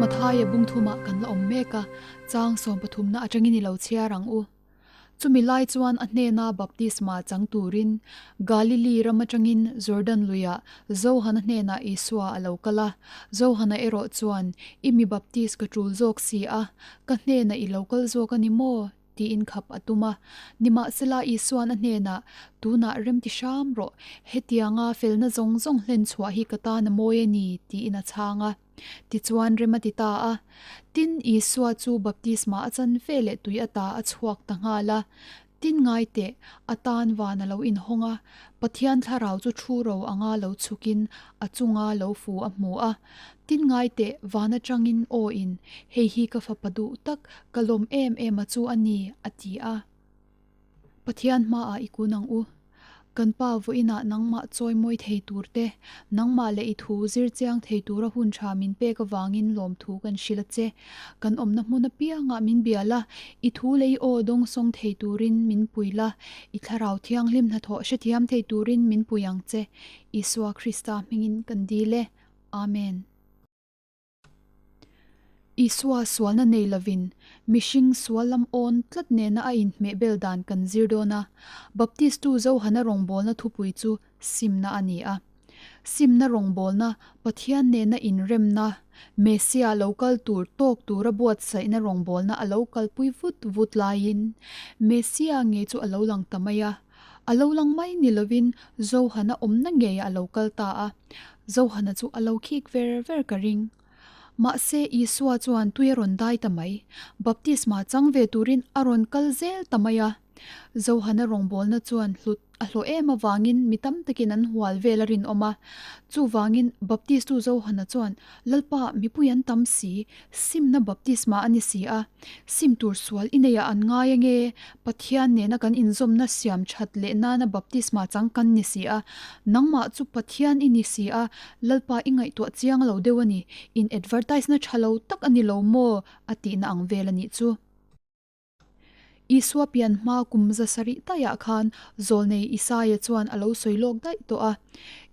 Mathaia bungthumah kan la awm mek a, chang sawmpathumna atangin i lo chhiar ang u. Chumi lai chuan a hnena baptisma chang turin Galili ram atangin Jordan luiah Johana hnenah Isua a lo kal a. Johana erawh chuan, I mi baptis ka tul zawk si a, ka hnenah i lo kal zawk a ni maw? tiin khap a tum a. Nimahsela Isua'n a hnenah, Tunah remti hram rawh, hetianga felna zawng zawng hlen chhuah hi ka tan a mawi a ni, tiin a chhang a. Tichuan rem a ti ta a. Tin, Isua chu baptisma a chan ve leh tui ata a chhuak ta nghal a. Tin ngai teh, a tan van a lo inhawng a, Pathian thlarau chu thu ro anga lo chhukin a chunga lo fu a hmu a. Tin ngai teh, van atangin aw in, Hei hi ka fapa duh tak, ka lawm em em a chu a ni, a ti a. Pathian hmaah i kun ang u. Kan Pa vawiinah nangmah chawi mawi thei tur te, nangmah leh i thu zir chiang thei tura hun tha min pek avangin lawmthu kan hrilh a che. Kan awmna hmun apiangah min bia la, i thu leh i aw dawngsawng thei turin min pui la, i thlarau thianghlim hnathawh hrethiam thei turin min pui ang che. Isua Krista hmingin kan dil e. Amen. Isua sualna nei lovin mihring sual lam awn tlat nena a inhmeh bel dan kan zir dawn a. Baptistu Johana rawngbawlna thupui chu simna a ni a. Simna rawngbawlna, Pathian nena inremna, Messiah lo kal tur tawk tura buatsaihna rawngbawlna a lo kalpui vut vut laiin Messiah ngei chu a lo lang ta mai a. A lo lang mai ni lovin Johana awmna ngeiah a lo kal ta a, Johana chu a lo khik ver ver ka ring. Mahse Isua chuan tui a rawn dai ta mai, baptisma chang ve turin a rawn kal zel ta mai a. Johana rawngbawlna chuan hlut a hlawh em avangin mi tam takin an hual vel a rinawm a. Chuvangin Baptistu Johana chuan, Lalpa, mipui an tam si, simna baptisma a ni si a. Sim tur sual i neiah an ngai ange, Pathian nena kan inzawmna siam that leh nana baptisma chang kan ni si a, nangmah chu Pathian i ni si a, Lalpa i ngaihtuah chiang lo deuh a ni, in advertise na tha lo tak a ni lo maw? a tihna ang vel a nih chu. Isua pian hma kum za sarih taiah khan Zawlnei Isaia chuan a lo sawi lawk daih tawh a.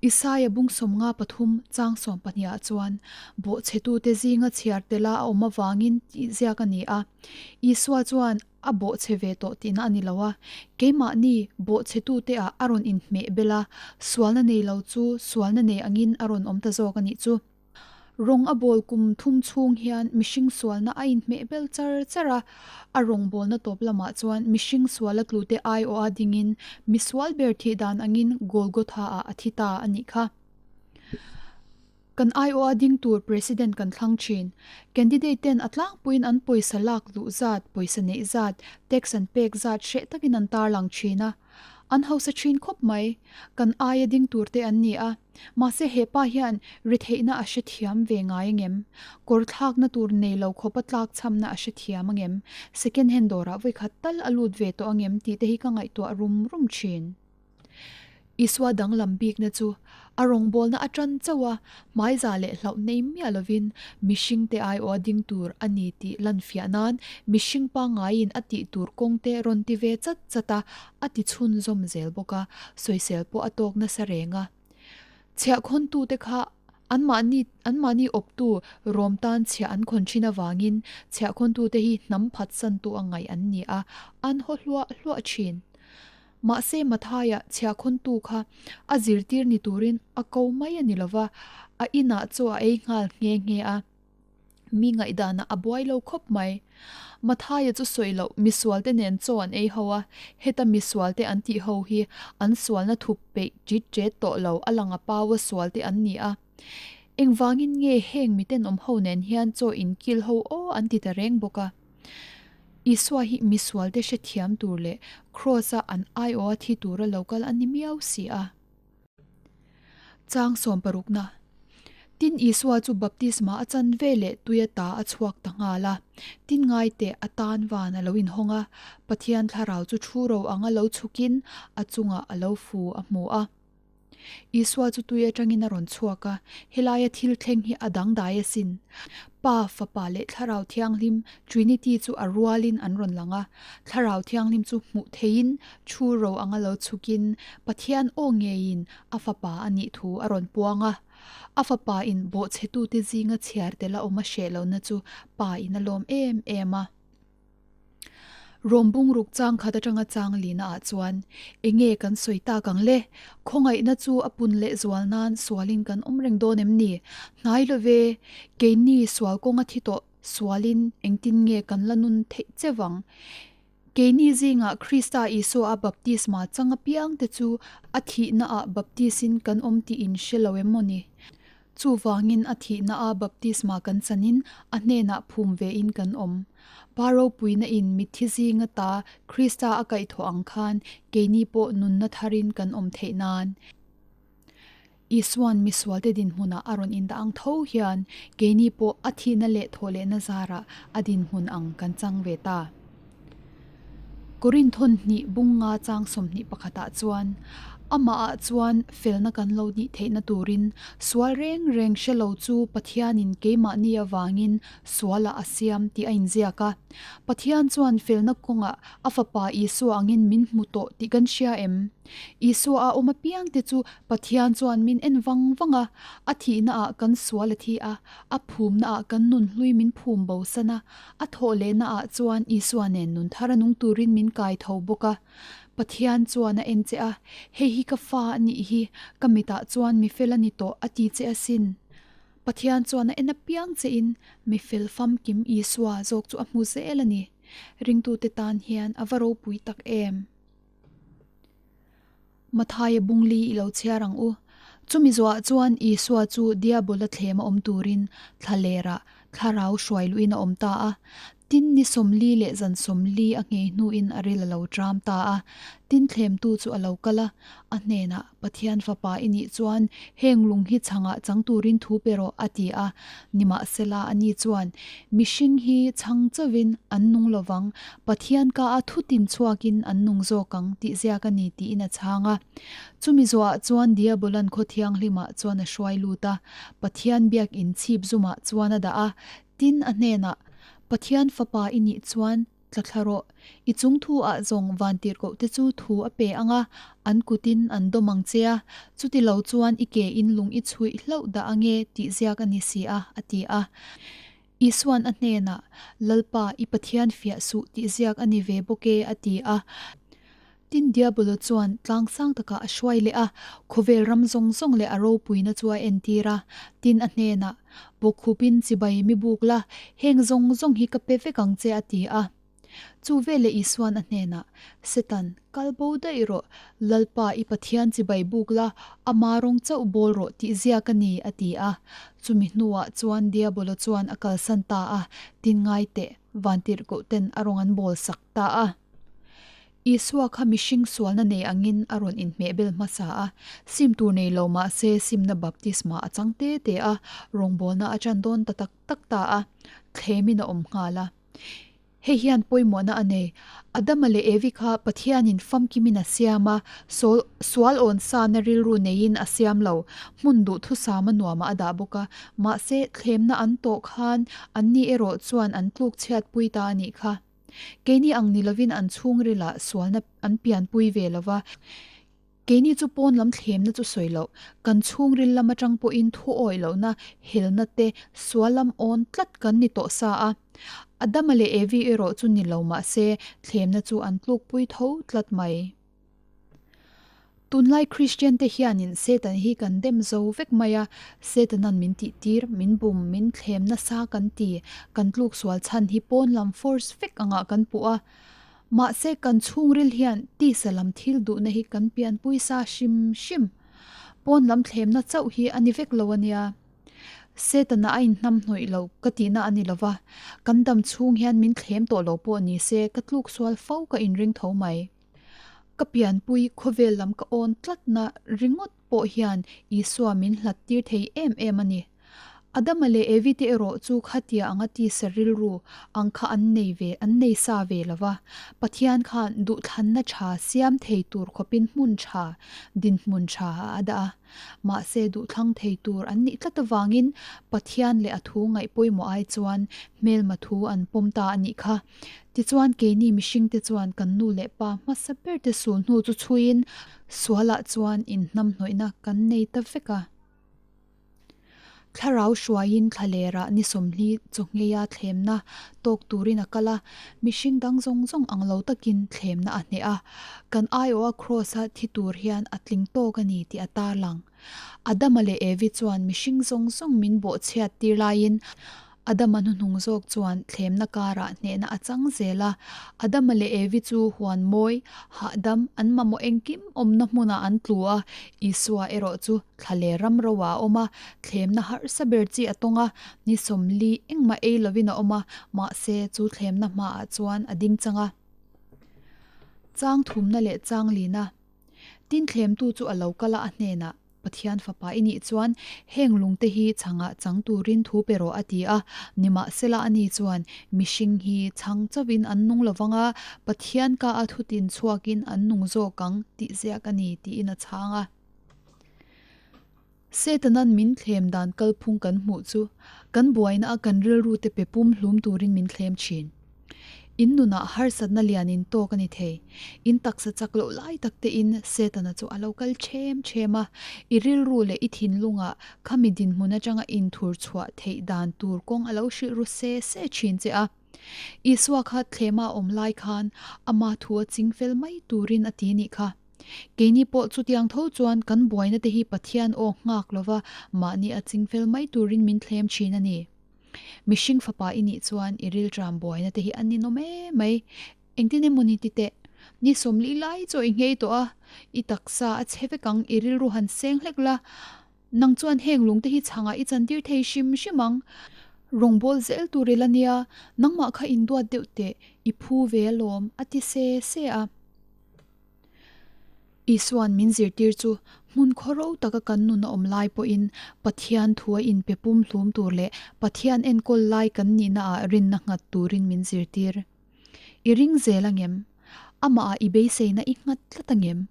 Isaia bung sawmnga pathum chang sawm pahniha chuan bawhchhetute zinga chhiar tela a awm avangin tih ziak a ni a. Isua chuan a bawhchhe ve tawh tihna a ni lo a, keimahni bawhchhetute ah a rawn inhmeh bel a, sualna nei lo chu sualna nei angin a rawn awm ta zawk a nih chu. Rawng a bawl kum thum chhung hian mihring sualna a inhmeh bel char char a, a rawngbawlna tawp lamah chuan mihring suala tlute aiawha dingin misual ber thih dan angin Golgotha-ah a thi ta a nih kha. Kan aiawha ding tur President kan thlang thin. Candidate ten a tlangpuiin an pawisa lak luh zat, pawisa neih zat, tax an pek zat hreh takin an tarlang thin a. An hausa thin khawp mai. Kan aia ding tur te an ni a. Mahse he pa hian retheihna a hrethiam ve ngai angem? Kawr thlakna tur nei lo khawpa tlak chhamna a hrethiam angem? Second hand dawrah vawikhat tal a lut ve tawh angem tih te hi ka ngaihtuah rum rum thin. Isua danglam bikna chu a rawngbawlna a tan chauh a, hmaiza leh hlauh nei miah lovin mihringte aiawha ding tur a ni tih lanfiah nan mihring pangngaiin a tih tur kawngte rawn ti ve chat chat a, a ti chhunzawm zel bawk a, sawisel pawh a tawk nasa reng a. Chhiahkhawntute kha anmahni anmahni awptu rawm tan chhiah an khawn thin avangin chhiahkhawntute hi hnam phatsantu a ngaih an ni a, an haw hluah hluah thin. Mahse Mathaia chhiahkhawntu kha a zirtir ni turin a ko mai a ni lova, a inah chaw a ei nghal nghe nghe a. Mi ngaihdanah a buai lo khawp mai. Mathaia chu sawi loh misualte nen chaw an ei ho a, heta misualte an tih ho hi an sualna thup peih ṭit ṭet tawh lo a lang a paua sualte an ni a. Engvangin nge heng mitenawm ho nen hian chaw inkil ho aw an ti ta reng bawk a. Isua hi misualte hrethiam tur leh Kraws-a an aiawha thi tura lo kal a ni miau si a. Chang sawmparukna. Tin Isua chu baptisma a chan ve leh tuia ta a chhuak ta nghal a. Tin ngaite a tan van a lo inhawng a, Pathian thlarau chu thu ro anga lo chhukin a chungah a lo fu a hmu a. Isua chu tui atangin a rawn chhuak a, helaia thil thleng hi a dangdai asin. Pa, Fapa leh Thlarau Thianghlim, Trinity, chu a rualin an rawn lang a. Thlarau Thianghlim chu hmuh theihin thu ro anga lo chhukin Pathian aw ngeiin a Fapa a nih thu a rawn puang a. A Fapa in bawhchhetute zinga chhiar tel a awm a hreh lohna chu Pa in a lawm em em a. Rawm bungruk chang khat atanga chang lina ah chuan enge kan sawi tak ang le? Khawngaihna chu a pun leh zual nan sualin kan awm reng dawn em ni? Hnai lo ve, keini sual kawnga thi tawh sualin engtin nge kan la nun theih che vang? Keini zingah Krista Isua a baptisma chang apiang te chu a thihna ah baptisin kan awm tih in hre lo em maw ni? Chuvangin a thihna a baptisma kan chanin a hnenah phum vein kan awm. Pa ropuina in mitthi zinga ta Krista a kaihthawh ang khan keini pawh nunna tharin kan awm theih nan. Isuan misualte dinhmunah a rawn indah ang tho hian keini pawh a thihna leh thawhlehna zarah a dinhmun ang kan chang ve ta. Korinthon hnih bung nga chang 21 ah chuan, Amahah chuan felna kan lo nih theihna turin sual reng reng hre lo chu Pathianin keimahni avangin sualah a siam tih a inziak a. Pathian chuan felna kawngah a Fapa Isua angin min hmu tawh tih kan hria em? Isua a awm apiangte chu Pathian chuan min en vang vang a, a thihnaah kan sual a thi a, a phumnaah kan nunhlui min phum bosan a, A thawh lehna ah chuan Isua nen nun thar a nung turin min kai tho bawk a. Pathian chuan a en che a, Hei hi ka fa a nih hi, ka mitah chuan mi fel a ni tawh a ti che asin. Pathian chuan a en apiang che in mi fel famkim Isua zawk chu a hmu zel a ni. Ringtute tan hian a va ropui tak em! Mathaia bungli i lo chhiar ang u. Chumi zuah chuan Isua chu Diabola thlema awm turin thlalerah thlarau hruai luhin a awm ta a. Tin, ni 40 leh zan 40 a nghei hnuin a ril a lo tram ta a. Tin, thlemtu chu a lo kal a, a hnenah, Pathian Fapa i nih chuan heng lung hi chhangah chang turin thu pe rawh, a ti a. Nimahsela, ani chuan, Mihring hi chhang chauvin an nung lovang, Pathian ka a thutin chhuakin an nung zawk ang tih ziak a ni tiin a chhang a. Chumi zuahah chuan Diabolan khaw thianghlimah chuan a hruai lut a, Pathian biakinn chhip zumah chuan a dah a, tin a hnenah, Pathian fapa i nih chuan tla thla rawh, i chung thu ah zawng vantirhkoh te chu thu a pe ang a, an kutin an dawm ang che a, chuti lo chuan i ke in lung i chhuih hlauh dah ange tih ziak a ni si a, a ti a. Isuan a hnenah, Lalpa, i Pathian fiah suh tih ziak a ni ve bawk e, a ti a. Tin, Diabolo chuan tlang sang takah a hruai leh a, khawvel ram zawng zawng leh a ropuina chu a entir a. Tin, a hnenah, Bawkkhupin chibai mi buk la, heng zawng zawng hi ka pe vek ang che, a ti a. Chu veleh Isuan a hnenah, Setan, kal bo daih rawh, Lalpa i Pathian chibai buk la, ama rawng chauh bawl rawh tih ziak a ni, a ti a. Chumi hnuah chuan Diabola chuan a kalsan ta a, tin ngai teh, vantirhkoh ten a rawng an bawl sak ta a. Isua kha mihring sualna nei angin a rawn inhmehbel hmasa a, sim tur nei lo mah se simna baptisma a chang te te a, rawngbawlna a ṭan dawn ta tak tak ta a, thlemin a awm nghal a. Hei hian pawimawhna a nei. Adama leh Evi kha Pathianin famkimin a siam a, sawl sual awn sana rilru neiin a siam lo. Hmun duhthusama nuamah a dah bawk a. Mahse, thlemna an tawh khan anni erawh chuan an tluk chhiatpui ta a nih kha. Keini ang ni lovin an chhungrilah sualna an pianpui ve lo va. Keini chu pawn lam thlemna chu sawi loh, kan chhungril lam atang pawhin thu awih lohna, helna te, sual lam awn tlat kan ni tawh sa a. Adama leh Evi erawh chu ni lo mah se, thlemna chu an tlukpui tho tlat mai. Tunlai Kristian te hianin Satan hi kan dem zo vek mai a, Satanan min tihtir, min bum, min thlem nasa kan ti, kan tluk sual chhan hi pawn lam force vek angah kan puh a. Mahse kan chhungril hian tisa lam thil duhna hi kan pianpui sa hrim hrim. Pawn lam thlemna chauh hi a ni vek lo a nia. Setana a inhnamhnawih lo ka tihna a ni lova, kan dam chhung hian min thlem tawh lo pawh ni se ka tluk sual fo ka inring tho mai. Ka pianpui khawvel lam ka awn tlatna ringawt pawh hian Isua min hlat tir thei em em a ni. Adama leh Evi te erawh chu khatia anga tisa rilru ang kha an nei ve, an nei sa ve lo va. Pathian khan duhthlanna tha siam thei tur khawpin hmun tha, dinhmun tha a dah a. Mahse duhthlang thei tur an nih tlat avangin Pathian leh a thu ngaih pawimawh ai chuan hmelma thu an pawm ta a nih kha. Tichuan keini mihringte chuan kan nu leh pa hmasa berte sul hnu chu chhuiin sualah chuan inhnamhnawihna kan nei ta vek a. Thlarau hruaiin thlalerah ni sawmhli chawngheia thlemna tawk turin a kal a, mihring dang zawng zawng ang lo takin thlemna a hneh a. Kan aiawha Kraws-a thi tur hian a tling tawk a ni tih a tarlang. Adama leh Evi chuan mihring zawng zawng min bawhchhiat tir laiin Adama hnuhnung zawk chuan thlemna karah hnehna a chang zel a. Adama leh Evi chu huan mawi, hahdam, an mamawh engkim awmna hmunah an tlu a. Isua erawh chu thla leh ram roah a awm a, thlemna harsa ber chi a tawng a, ni sawmli engmah ei lovin a awm a, mahse chu thlemna hmaah chuan a ding chang a. Chang thumna leh chang lina. Tin thlemtu chu a lo kal a, a hnenah, Pathian fapa i nih chuan heng lungte hi chhangah chang turin thu pe rawh a ti a. Nimahsela ani chuan, Mihring hi chhang chauhin an nung lovang a, Pathian ka a thutin chhuakin an nung zawk ang tih ziak a ni tiin a chhang a. Setanan min thlem dan kalphung kan hmuh chu kan buaina a kan rilru te pe pum hlum turin min thlem thin. In nunah harsatna lian in tawk a ni thei. In taksa chak loh lai tak te in Setana chu a lo kal ṭhem ṭhem a, i rilru leh i thinlungah khami dinhmun atanga inthur chhuah theih dan tur kawng a lo hrilh ru se se thin che a. Isua kha thlema a awm lai khan ama thu a ching fel mai turin a ti nih kha. Keini pawh chutiang tho chuan kan buaina te hi Pathian aw nghak lova mahni a ching fel mai turin min thlem thin a ni. Mihring fapa i nih chuan i rilṭam buaina te hi a ninawm em mai. Engtin emaw ni ti teh? Ni sawmli lai chaw i nghei tawh a, i taksa a chhe vek ang, i rilru han seng hlek la. Nang chuan heng lungte hi chhangah i chantir thei hrim hrim ang. Rawngbâwl zel tur i la nia, nangmah kha induat deuh teh, i phu ve alawm, a ti se se a. Isua'n min zirtir chu hmun khawro taka kan nun a awm lai pawhin Pathian thu a inpe pumhlum tur leh Pathian enkawl lai kan nihnaah rinna nghat turin min zirtir. I ring zel angem? Amahah i beiseina i nghat tlat angem?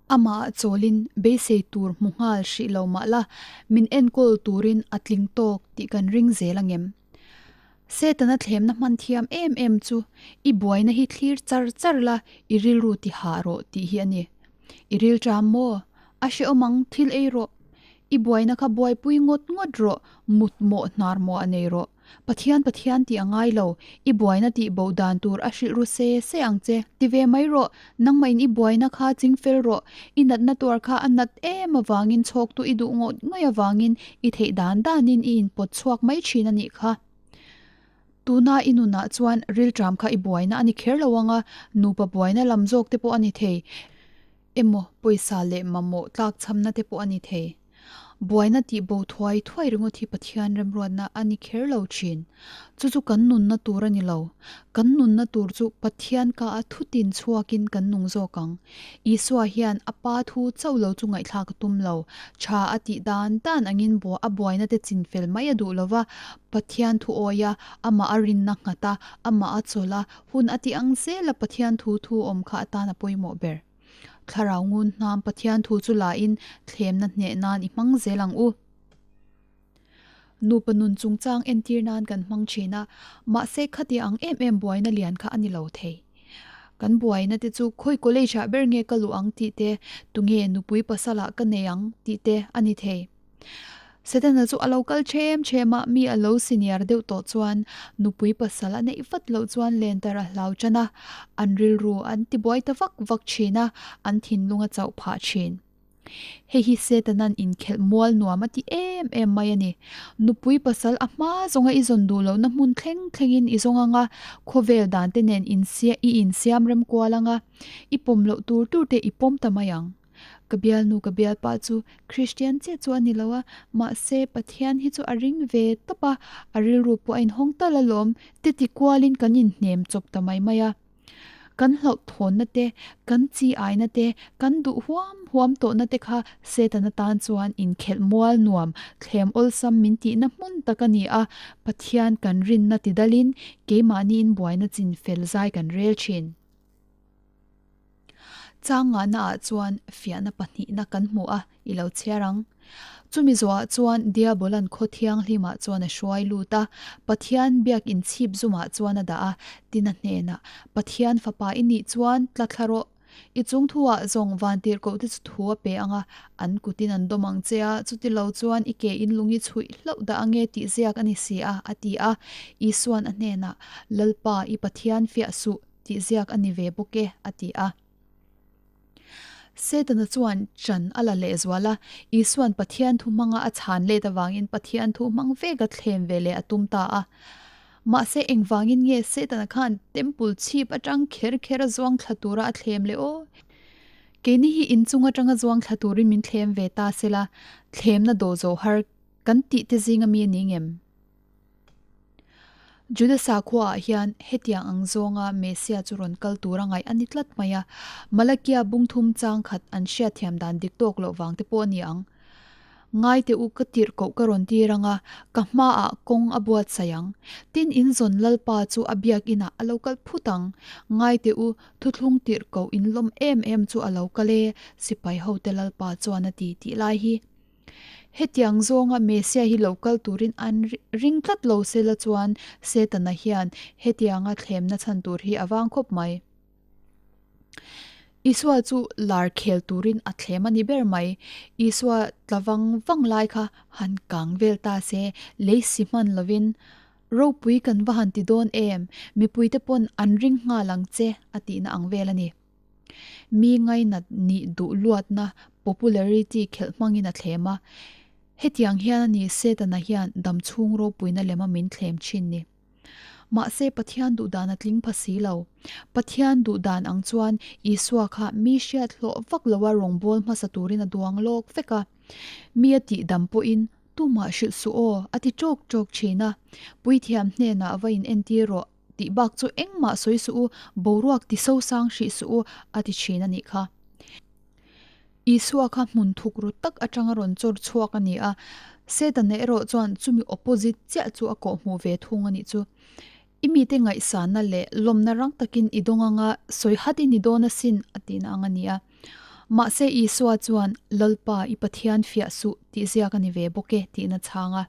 Amahah chawlin beisei tur hmu nghal hrih lo mah la, min enkawl turin a tling tawk tih kan ring zel angem? Setana thlemna hman thiam em em chu i buaina hi thlir char char la, i rilru ti hah rawh tih hi a ni. I rilṭam maw? A hrehawm ang, thil ei rawh. I buaina kha buaipui ngawt ngawt rawh, mut mawh hnar mawh a nei rawh. Pathian Pathian tih a ngai lo, i buaina tih bo dan tur a hrilh ru se se ang che. Ti ve mai rawh, nangmahin i buaina kha ching fel rawh. I natna tuar kha a nat em avangin chhawktu i duh ngawt ngawih avangin i theih dan danin i inpawt chhuak mai thin a nih kha. Tuna i nunah chuan rilṭam kha i buaina a ni kher lo ang a, nupa buaina lam zawk te pawh a ni thei emaw pawisa leh mamawh tlakchhamna te pawh a ni thei. Buaina tih bo thuai thuai ringawt hi Pathian remruatna a ni kher lo thin. Chu chu kan nunna tur a ni lo. Kan nunna tur chu Pathian ka a thutin chhuakin kan nung zawk ang. Isua hian a Pa thu chauh lo chu ngaihthlak a tum lo. Tha a tih dan dan angin a buaina te chinfel mai a duh lo va, Pathian thu awia, amah a rinna nghat a, amah a chawlh a, hun a tih ang zela Pathian thu thu awm kha atan a pawimawh ber. Thlarau ngun hnam Pathian thu chu lain thlemna hneh nan i hmang zel ang u. Nupa nun chungchang entir nan kan hmang thin a, mahse khati ang em em buaina lian kha a ni lo thei. Kan buaina te chu khawi college ah ber nge ka luh ang tih te, tunge nupui pasal ah ka nei ang tih te a ni thei. Setana chu a lo kal ṭhem ṭhem a, mi a lo senior deuh tawh chuan nupui pasal a neih vat loh chuan lentar a hlau ṭan a, an rilru an tibuai ta vak vak ṭhin a, an thinlung a chauh phah ṭhin. Hei hi Setanan inkhelh mual nuam a ti em em mai a ni. Nupui pasal a hma zawnga i zawn duh lohna hmun thleng thlengin i zawng ang a, khawvel dan te nen insia i insiam rem kual ang a, i pawm loh tur tur te i pawm ta mai ang. Ka bialnu ka bialpa chu Kristian chiah chu a ni lo a, mahse Pathian hi chu a ring ve tawp a, a rilru pawh a inhawng tal alawm, te ti kualin kan inhnem chawp ta mai mai a. Kan hlauhthawnna te, kan chi aina te, kan duh huam huam tawhna te kha Setana tan chuan inkhelh mual nuam, thlem awlsam min tihna hmun tak a ni a, Pathian kan rinna tidalin keimahniin buaina chin fel zai kan rel thin. Chang ngahnaah chuan fiahna pahnihna kan hmu a, i lo chhiar ang. Chumi zawhah chuan Diabolan khaw thianghlimah chuan a hruai lut a, Pathian biak inchhip zumah chuan a dah a, tin a hnenah, Pathian fapa i nih chuan tla thla rawh. I chung thuah zawng vantirhkoh te chu thu a pe ang a, an kutin an dawm ang che a, chuti lo chuan i ke in lung i chhuih hlauh dah ange tih ziak a ni si a, a ti a. Isuan a hnenah, Lalpa, i Pathian fiah suh. Tih ziak a ni ve bawk e, a ti a. Setana chuan ṭan a la lehzual a, Isua'n Pathian thu hmanga a chhan let avangin Pathian thu hmang veka thlem ve leh a tum ta a. Mahse engvangin nge Setana khan temple chhip aṭang kher kher a zuang thla tura a thlem le aw? Keini hi inchung aṭanga zuang thla turin min thlem ve ta sela, thlemna dawh zawh har kan tih te zinga mi a ni ngem? Juda sakhuaah hian hetiang ang zawnga Messia chu rawn kal tura ngaih a ni tlat mai a, Malakia bungthum chang khat an hriatthiam dan dik tawk loh vang te pawh a ni ang. Ngai teh u ka tirh koh ka rawn tir ang a, ka hmaah kawng a buatsaih ang. Tin in zawn Lalpa chu a biakinah a lo kal phut ang. Ngai teh u, thuthlung tirh koh in lawm em em chu a lo kal e, sipai hote Lalpa chuan a ti tih lai hi. Hetiang zawnga Messia hi lo kal turin an ring tlat lo sela chuan Setana hian hetianga thlemna chhan tur hi a vang khawp mai. Isua chu lar khel turin a thlem a ni ber mai. Isua tla vang vang lai kha han kang vel ta se, lei si hman lovin, Ropui kan va han ti dawn em, mipuite pawn an ring nghal ang che a tihna ang vel a ni. Mi ngainat nih duh luatna, popularity, khelh hmangin a thlem a. Hetiang hian a ni Setana hian damchhung ropuina lema min thlem thin ni. Mahse Pathian duhdan a tling pha si lo. Pathian duhdan ang chuan Isua kha mi hriat hlawh vak loa rawngbâwl hmasa turin a duang lawk vek a. Mi a tihdam pawhin tumah hrilh suh aw a ti ṭawk ṭawk thin a. Puithiam hnenah va inentir rawh. Tih bak chu engmah sawi suh u, boruak ti sosang hrih suh u, a ti thin a nih kha. Isua kha hmun thuk ru tak atanga rawn chawr chhuak a ni a, Setana erawh chuan chumi opposite chiah chu a kawhhmuh ve thung a nih chu. I mite ngaihsana leh lawmna rang takin i dawng anga sawi hat i ni dawn asin, a tihna ang a ni a. Mahse Isua chuan, Lalpa, i Pathian fiah suh, tih ziak a ni ve bawk e, tiin a chhang a.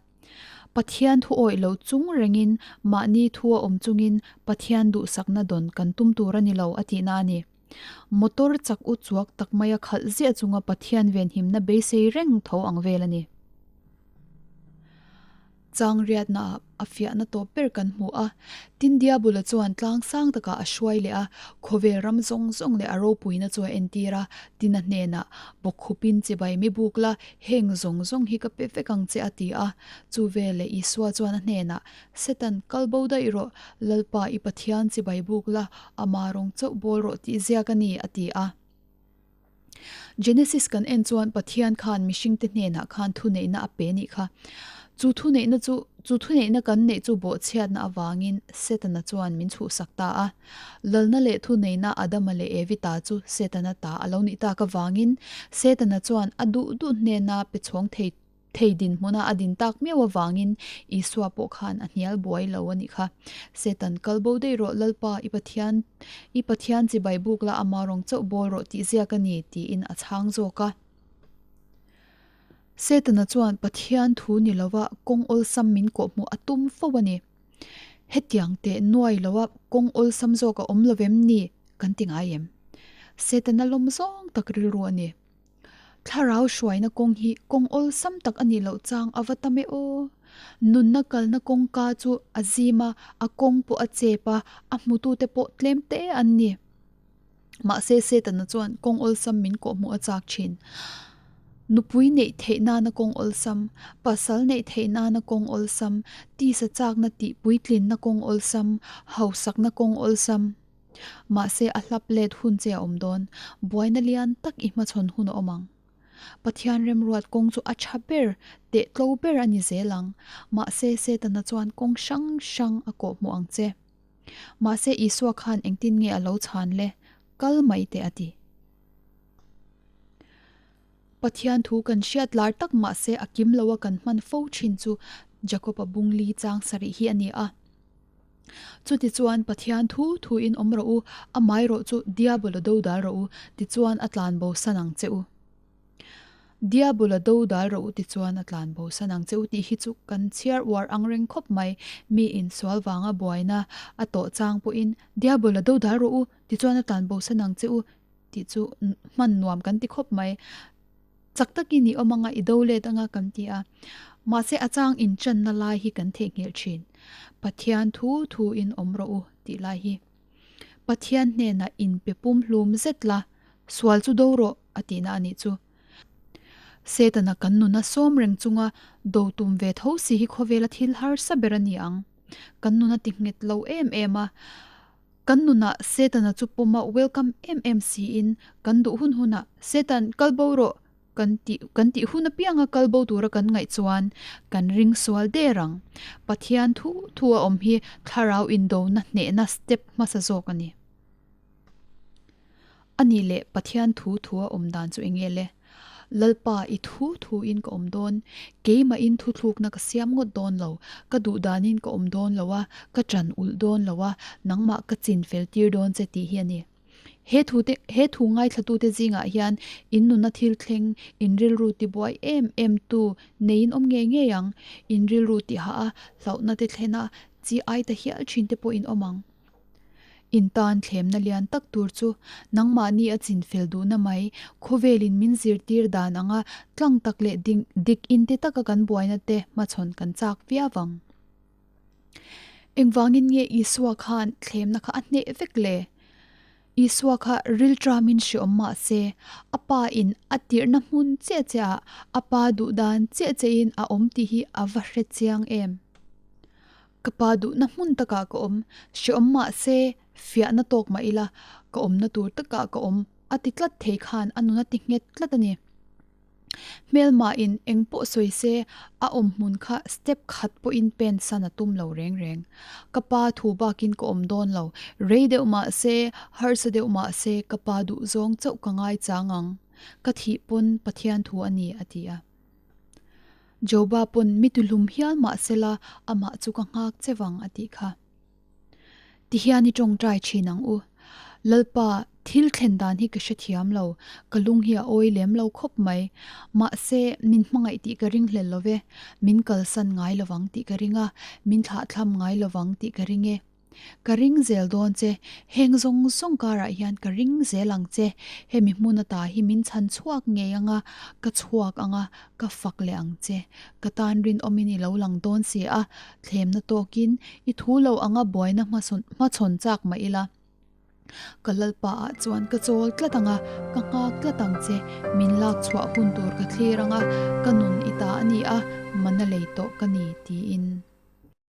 Pathian thu awih lo chung rengin mahni thu a awm chungin Pathian duhsakna dawn kan tum tur a ni lo a tihna a ni. Motor chak u chuak tak maia khalh ziah chunga Pathian venhimna beisei reng tho ang vel a ni. Chang riatnaah a fiahna tawp ber kan hmu a. Tin Diabula chuan tlang sang takah a hruai leh a, khawvel ram zawng zawng leh a ropuina chu a entir a. Tina hnenah, Bawkkhupin chibai mi buk la, Heng zawng zawng hi ka pe vek ang che a ti a. Chu veleh Isua chuan a hnenah, Satan, kal bo daih rawh, Lalpa i Pathian chibai buk la, ama rawng chauh bawl rawh tih ziak a ni, a ti a. Genesis kan en chuan Pathian khan mihringte hnenah khan thuneihna a pe nih kha. Chu thuneihna chu, chu thuneihna kan neih chu bawhchhiatna avangin Setana chuan min chhuhsak ta a. Lalna leh thuneihna Adama leh Evi ta chu Setana ta a lo nih tak avangin Setana chuan a duh duh hnena pe chhawng thei thei dinhmuna a din tak miau avangin Isua pawh khan a hnial buai lo a nih kha. Setan kal bo daih rawh Lalpa i Pathian i Pathian chibai buk la ama rawng chauh bawl rawh tih ziak a ni tiin a chhang zawk a. Setana chuan Pathian thu ni lova kawng awlsam min kawhhmuh a tum fo a ni. Hetiang teh nuai loa kawng awlsam zawk a awm lo vem ni kan ti ngai em? Setana lawm zawng tak rilru a ni. Thlarau hruaina kawng hi kawng awlsam tak a nih loh chang a va tam e aw. Nunna kalna kawngka chu a zim a, a kawng pawh a chep a, a hmutute pawh tlem te an ni. Mahse Setana chuan kawng awlsam min kawhhmuh a chak thin. Nupui neih theih nana kawng awlsam, pasal neih theih nana kawng awlsam, tisa chakna tih puitlinna kawng awlsam, hausakna kawng awlsam. Mahse a hlap let hun che a awm dawn, buaina lian tak i hmachhawn hun a awm ang. Pathian remruat kawng chu a tha ber, teh tlo ber a ni zel ang. Mahse Setana chuan kawng hrang hrang a kawhhmuh ang che. Mahse Isua khan engtin nge a lo chhan le? Kal mai teh a ti. Pathian thu kan hriat lar tak mahse a kim lo a kan hman fo thin chu Jakob-a bung li chang sarih hi a ni a. Chutichuan Pathian thu thuin awm rawh u, amaherawh chu Diabol-a do dal rawh u, tichuan a tlan bo san ang che u. Diabol-a do dal rawh u tichuan a tlan bo san ang che u tih hi chu kan chhiar uar ang reng khawp mai. Mi insual vanga buaina a tawh chang pawhin Diabol-a do dal rawh u tichuan a tlan bo san ang che u tih chu hman nuam kan ti khawp mai. Chak takin i awm anga i do let anga kan ti a. Mahse a chang inchanna lai hi kan theihnghilh thin. Pathian thu thuin awm rawh u tih lai hi. Pathian hnenah inpe pum hlum zet la, sual chu do rawh a tihna a nih chu. Setana kan nuna sawm reng chunga do tum ve tho si hi khawvela thil harsa ber a ni ang. Kan nuna ti nghet lo em em a. Kan nunah Setana chu pawma welcome em em siin kan duh hun hunah Setan kal bo rawh kan tih kan tih hun apianga kal bo tura kan ngaih chuan kan ring sual der ang. Pathian thu thu a awm hi thlarau indona hnehna step hmasa zawk a ni. A nih leh Pathian thu thu a awm dan chu eng nge le? Lalpa i thu thu in ka awm dawn, keimahin thuthlukna ka siam ngawt dawn lo, ka duh danin ka awm dawn lo a, ka ṭan ulh dawn lo a, nangmah ka chin fel tir dawn che tih hi a ni. He thu te, he thu ngaithlatute zingah hian in nuna thil thleng, in rilru tibuai em em tu neiin awm ngei ngei ang, in rilru tihah a, hlauhna te thlen a, chi ai ta hial thin te pawh in awm ang. In tan thlemna lian tak tur chu nangmahni a chinfel duhna mai, khawvelin min zirtir dan anga tlang tak leh dik inte taka kan buaina te hmachhawn kan chak viau ang. Engvangin nge Isua khan thlemna kha a hneh vek le? Isua kha rilṭamin hreawm mah se, a Pa in a tirhna hmun chiah chiah ah a Pa duh dan chiah chiahin a awm tih hi a va hre chiang em? Ka Pa duhna hmun takah ka awm, hreawm mah se, fiahna tawk mah ila, ka awmna tur takah ka awm a ti tlat thei khan a nun a ti nghet tlat a ni. Hmelmahin eng pawh sawi se, a awm hmun kha step khat pawhin pen san a tum lo reng reng. Ka pa thu bakin ka awm dawn lo, rei deuh mah se, harsa deuh mah se ka pa duh zawng chauh ka ngai chang ang. Ka thih pawn Pathian thu a ni, a ti a. Joba pawn mi tuhlum hial mah sela amah chu ka nghak che vang a tih kha. Tihian i tawngtai thin ang u. Lalpa, thil thlen dan hi ka hrethiam lo, ka lung hi a awi lem lo khawp mai. Mahse, min hmangaih tih ka ring hlel lo ve, min kalsan ngai lovang tih ka ring a, min thlahthlam ngai lovang tih ka ring e. Ka ring zel dawn che, heng zawng zawng karah hian ka ring zel ang che, hemi hmun ata hi min chhan chhuak ngei ang a, ka chhuak ang a, ka fak leh ang che. Ka tan rinawmin i lo lang dawn si a, thlemna tawkin i thu lo anga buaina hmachhawn chak mah ila. Ka Lalpa ah chuan ka chawl tlat ang a, ka nghak tlat ang che, min lak chhuah hun tur ka thlir ang a, ka nun i ta a ni a, mana lei tawh ka ni, tiin.